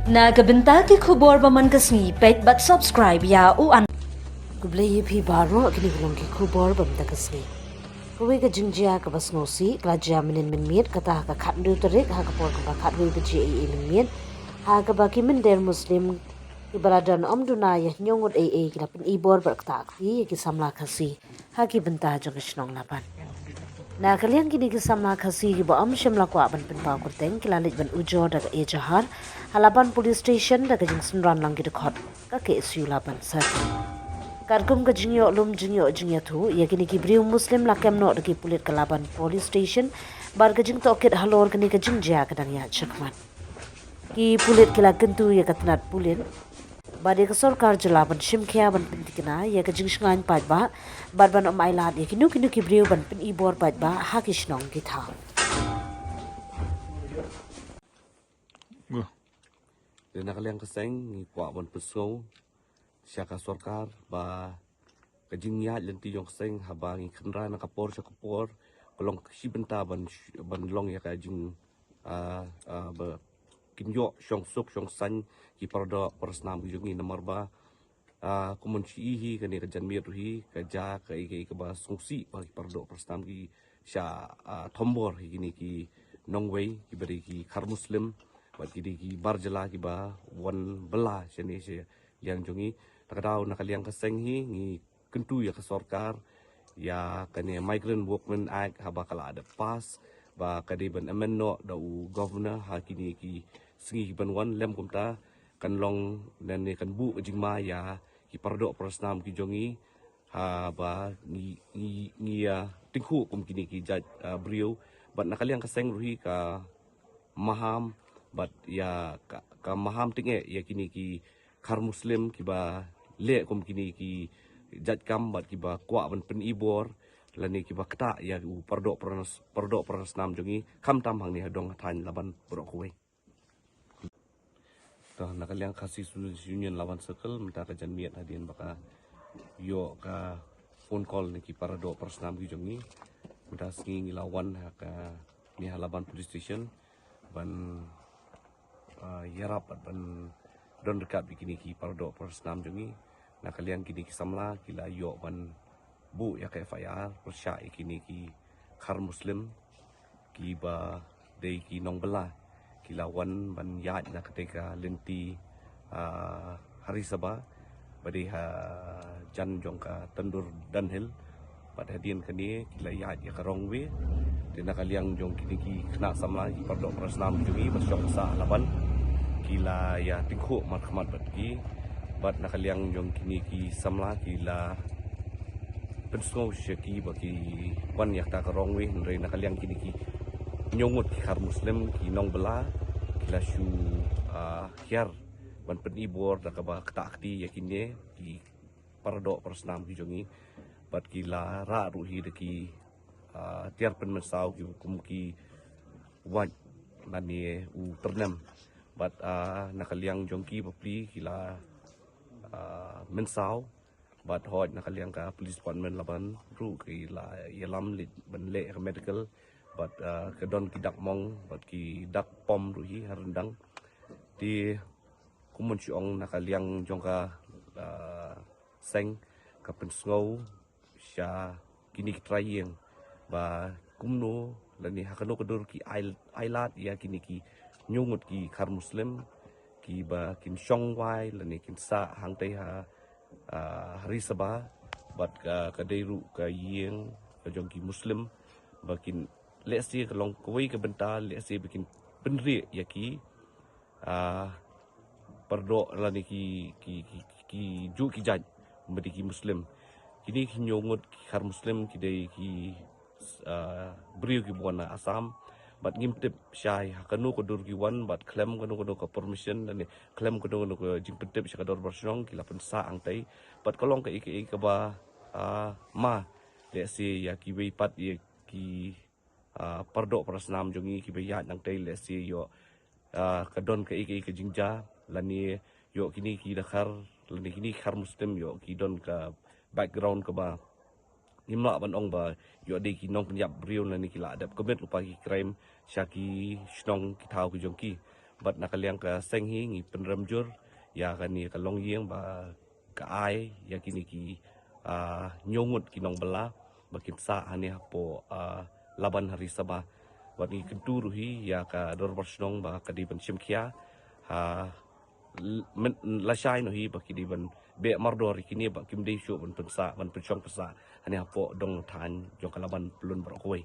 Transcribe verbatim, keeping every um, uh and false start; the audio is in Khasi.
Na ka bynta ki khubor ba man ka sngi, peit bad subscribe ïa u an. Khublei ïa phi baroh, kine ki long ki khubor ba man ka sngi. Kawei ka jingjia kaba sngewsih ka la jia mynnin mynmiet, kata ha ka khathynriew tarik ha ka por kaba khatwei baje eiei mynmiet, ha kaba ki mynder Muslim kiba la don ym duna ïa hynñiew ngut eiei ki la pynibor bad ktah kti ïa ki samla Khasi ha ki bynta jong ka shnong Laban. Na ka liang kine ki samla Khasi kiba ym shym la kwah ban pynpaw kyrteng, ki la leit ban ujor da ka ejahar ha Laban Police Station da ka jingsynran lang ki dkhot ka K S U Laban Circle. Katkum ka jingïoh lum jingïoh jingïathuh ïa kine ki briew Muslim, la kem noh da ki pulit ka Laban Police Station bad ka jingtohkit halor kane ka jingjia ka dang ïaid shakhmat. Ki pulit ki la kyntu ïa ka tnat pulit bad ïa ka sorkar jylla ban shim khia ban pynthikna ïa ka jingshngaiñ paidbah bad ban ym ailad ïa kino kino ki briew ban pynibor paidbah ha ki shnong ki thaw. Te na ka liang ka seng ngi kwah ban pynsngew sha ka sorkar ba ka jingïaid lynti jong ka seng haba ngi kynra na ka por sha ka por ka long ka shi bynta ban sh- ban long ïa ka jing ah, ah, ba kin ïoh shong suk shong saiñ ki paradoh parasnam ki jong ngi, namar ba ah, kumon shi hi kane ka janmiet ruh hi ka ja ka i ka i kaba sngewsih ba ki paradoh parasnam ki sha ah, thombor hi kine ki nongwei kiba dei ki khar Muslim bad ki dei ki bar jylla kiba wan bylla shane sha liang jong ngi. Ta ka daw na ka liang ka seng hi ngi kyntu ïa ka sorkar ïa kane Migrant Workmen Act haba ka la dep pass ba ka dei ban amend noh da u governor ha kine ki sngi ki ban wan, lem kumta kan long lane kan buh ka jingma ïa ki paradoh parasnam ki jong ngi haba ngi ngi ngi ïa tyngkhuh kum kine ki jait ah, briew bad na ka liang ka seng ruh hi ka maham bad ïa ka, ka maham tyngeh ïa kine ki khar Muslim kiba leh kum kine ki jait kam bad kiba kwah ban pynibor lane kiba ktah ïa u paradoh paranas- paradoh parasnam jong ngi khamtam hangne ha dong ha thaiñ Laban baroh kawei. To na ka liang Khasi Students Union Laban Circle mynta ka janmiet hadien ba ka ïoh ka phone call na ki paradoh parasnam ki jong ngi, mynta sngi ngi la wan ha ka ni ha Laban Police Station ban ah, ïarap bad ban don ryngkat bad kine ki paradoh parasnam jong ngi. Na ka liang kine ki samla ki la ïoh ban buh ïa ka F I R pyrshah ïa kine ki khar Muslim kiba dei ki nongbylla ki la wan ban ïaid na katei ka lynti ah, Hari Sabha ba dei ha jan jong ka Tandur Dunhill. Bad hadien kane ki la ïaid ïa ka wrong way. Te na ka liang jong kine ki khynnah samla ki paradoh parasnam jong ngi ba shong sah Laban ki la ïa tyngkhuh markhmat bad ki. Bad na ka liang jong kine ki samla ki la pynsngew sha ki ba ki wan ïa kata ka wrong way, hynrei na ka liang kine ki hynñiew ngut ki khar Muslim ki nongbylla ki la shu ah, hiar ban pynibor da kaba ktah kti ïa kine ki paradoh parasnam ki jong ngi. Bad ki la rah ruh hi da ki ah, tiar pynmynsaw ki kum ki wait lane u tyrnem. Bad ah, na ka liang jong ki bapli ki la ah, mynsaw. Bad hooid na ka liang ka police department Laban ruh ki la ïalam leit ban leh ka medical bad ah, ka don ki dak mong bad ki dak pom ruh hi ha ryndang. Te kumon shi ong na ka liang jong ka ah, seng ka pynsngew sha kine ki trai ïing ba kumno lane ha kano ka dur ki ai- ailad ïa kine ki hynñiew ngut ki khar Muslim kiba kin shong wai lane kin sah hangtei ha ah, Hari Sabha bad ka, ka dei ruh ka ïing ka jong ki Muslim ba kin lehse ka long kawei ka bynta lehse ba kin pynrieh ïa ki ah, paradoh lane ki ki ki, ki ju ki jait ba dei ki Muslim. Kine ki hynñiew ngut ki khar Muslim ki dei ki ah, briew kiba wan na Assam bad ngim tip shai ha kano ka dur ki wan bad khlem kano kano ka permission lane khlem kano kano ka jingpyntip sha ka dorbar shnong ki la pynsah hangtei. Bad ka long kaei kaei kaba ah, ma lehse ïa kiwei pat ïa ki ah, paradoh parasnam jong ngi kiba ïaid nangtei lehse ïoh ah, ka don kaei kaei ka jingjia lane ïoh kine ki dkhar lane kine ki khar Muslim ïoh ki don ka background kaba ngim lah ban ong ba ïoh dei ki nongpynïap briew lane ki la dep commit lypa ki crime sha ki shnong ki thaw ki jong ki. Bad na ka liang ka seng hi ngi pynrem jur ïa kane ka longïing ba ka ai ïa kine ki, ah, hynñiew ngut ki nongbylla ba kin sah hangne hapoh, ah, Laban ha Ri Sabha. Bad ngi kyntu ruh hi ïa ka dorbar shnong ba ka dei ban shim khia ha l-, men-, lashai noh hi ba ki dei ban beh mardor ïa kine ba kim dei shuh ban pynsah, ban pynshong pynsah hangne hapoh dong thaiñ jong ka Laban Pyllun baroh kawei.